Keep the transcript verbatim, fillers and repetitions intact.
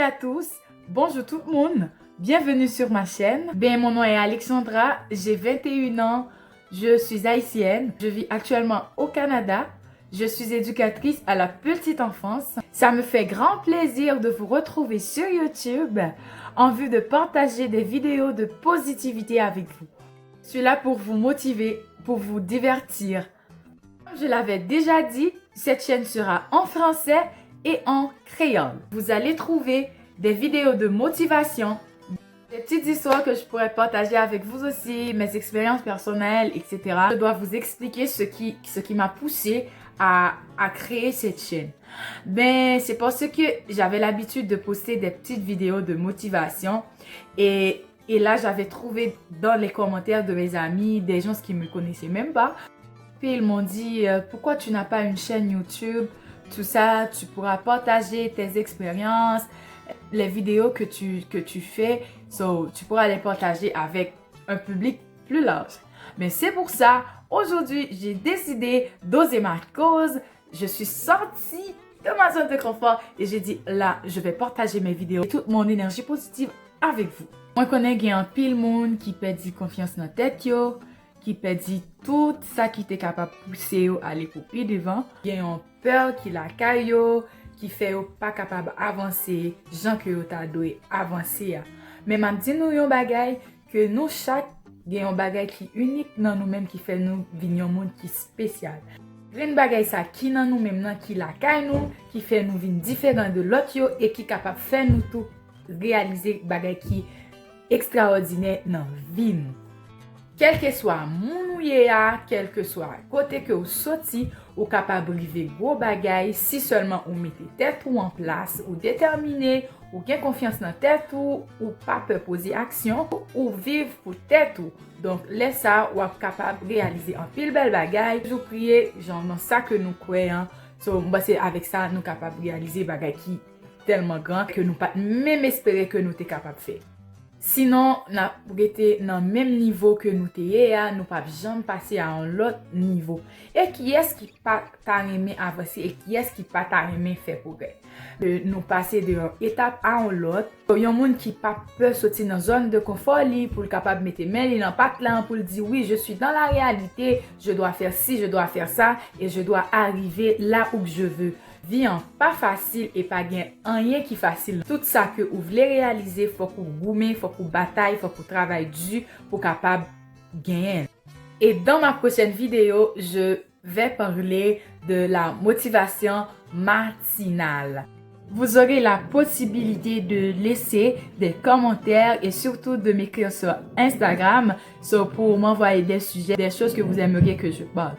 à tous, bonjour tout le monde, bienvenue sur ma chaîne. Ben, mon nom est Alexandra, j'ai vingt et un ans, je suis haïtienne, je vis actuellement au Canada. Je suis éducatrice à la petite enfance. Ça me fait grand plaisir de vous retrouver sur YouTube en vue de partager des vidéos de positivité avec vous. Je suis là pour vous motiver, pour vous divertir. Comme je l'avais déjà dit, cette chaîne sera en français et en créole. Vous allez trouver des vidéos de motivation, des petites histoires que je pourrais partager avec vous aussi, mes expériences personnelles, et cetera. Je dois vous expliquer ce qui, ce qui m'a poussé à, à créer cette chaîne. Ben, c'est parce que j'avais l'habitude de poster des petites vidéos de motivation et, et là, j'avais trouvé dans les commentaires de mes amis des gens qui me connaissaient même pas. Puis ils m'ont dit, euh, pourquoi tu n'as pas une chaîne YouTube, tout ça, tu pourras partager tes expériences, les vidéos que tu, que tu fais, so, tu pourras les partager avec un public plus large. Mais c'est pour ça, aujourd'hui, j'ai décidé d'oser ma cause. Je suis sortie de ma zone de confort et j'ai dit, là, je vais partager mes vidéos et toute mon énergie positive avec vous. Mwen konnen gen anpil moun ki pèdi konfyans nan tèt yo, ki pèdi tout sa ki te kapab pouse yo ale pou pi devan. Gen yon pè ki lakay yo, ki fè yo pa kapab avanse jan ke yo ta dwe avanse a. Men m ap di nou yon bagay, ke nou chak gen yon bagay ki inik nan nou menm ki fè nou vin yon moun ki espesyal. Grenn bagay sa ki nan nou menm nan ki lakay nou, ki fè nou vin diferan de lòt yo e ki kapab fè nou tou reyalize bagay ki ekstraòdinè nan vi nou. Kèlkeswa moun ou ye a, kèlkeswa kote ke w soti, ou kapab rive gwo bagay si sèlman ou mete tèt ou an plas, ou detèmine, ou gen konfyans nan tèt ou, ou pa pè poze aksyon, ou viv pou tèt ou. Donk, lè sa, w ap kapab reyalize anpil bèl bagay. Toujou priye, jan nan sa ke nou kwè an. So, m panse avèk sa, nou kapab reyalize bagay ki tèlman gran ke nou pa t menm espere ke nou te kapab fè. Sinon, n ap rete nan menm nivo ke nou te ye a, nou p ap janm pase a yon lòt nivo. E kiyès ki pa ta renmen avanse e kiyès ki pa ta renmen fè pwogrè? E nou pase de yon etap a yon lòt. Yon moun ki pa pè soti nan zòn de konfò li pou l kapab mete men li nan pat la pou l di, wi, je suis dans la réalité, je dois faire ci, je dois faire ça, et je dois arriver là où que je veux. Vi an pa fasil e pa gen anyen ki fasil. Tout sa ke ou vle reyalize, fòk ou goumen, fòk ou batay, fòk ou travay di pou kapab genyen. Et dans ma prochaine vidéo, je vais parler de la motivation matinale. Vous aurez la possibilité de laisser des commentaires et surtout de m'écrire sur Instagram, so pour m'envoyer des sujets, des choses que vous aimeriez que je parle.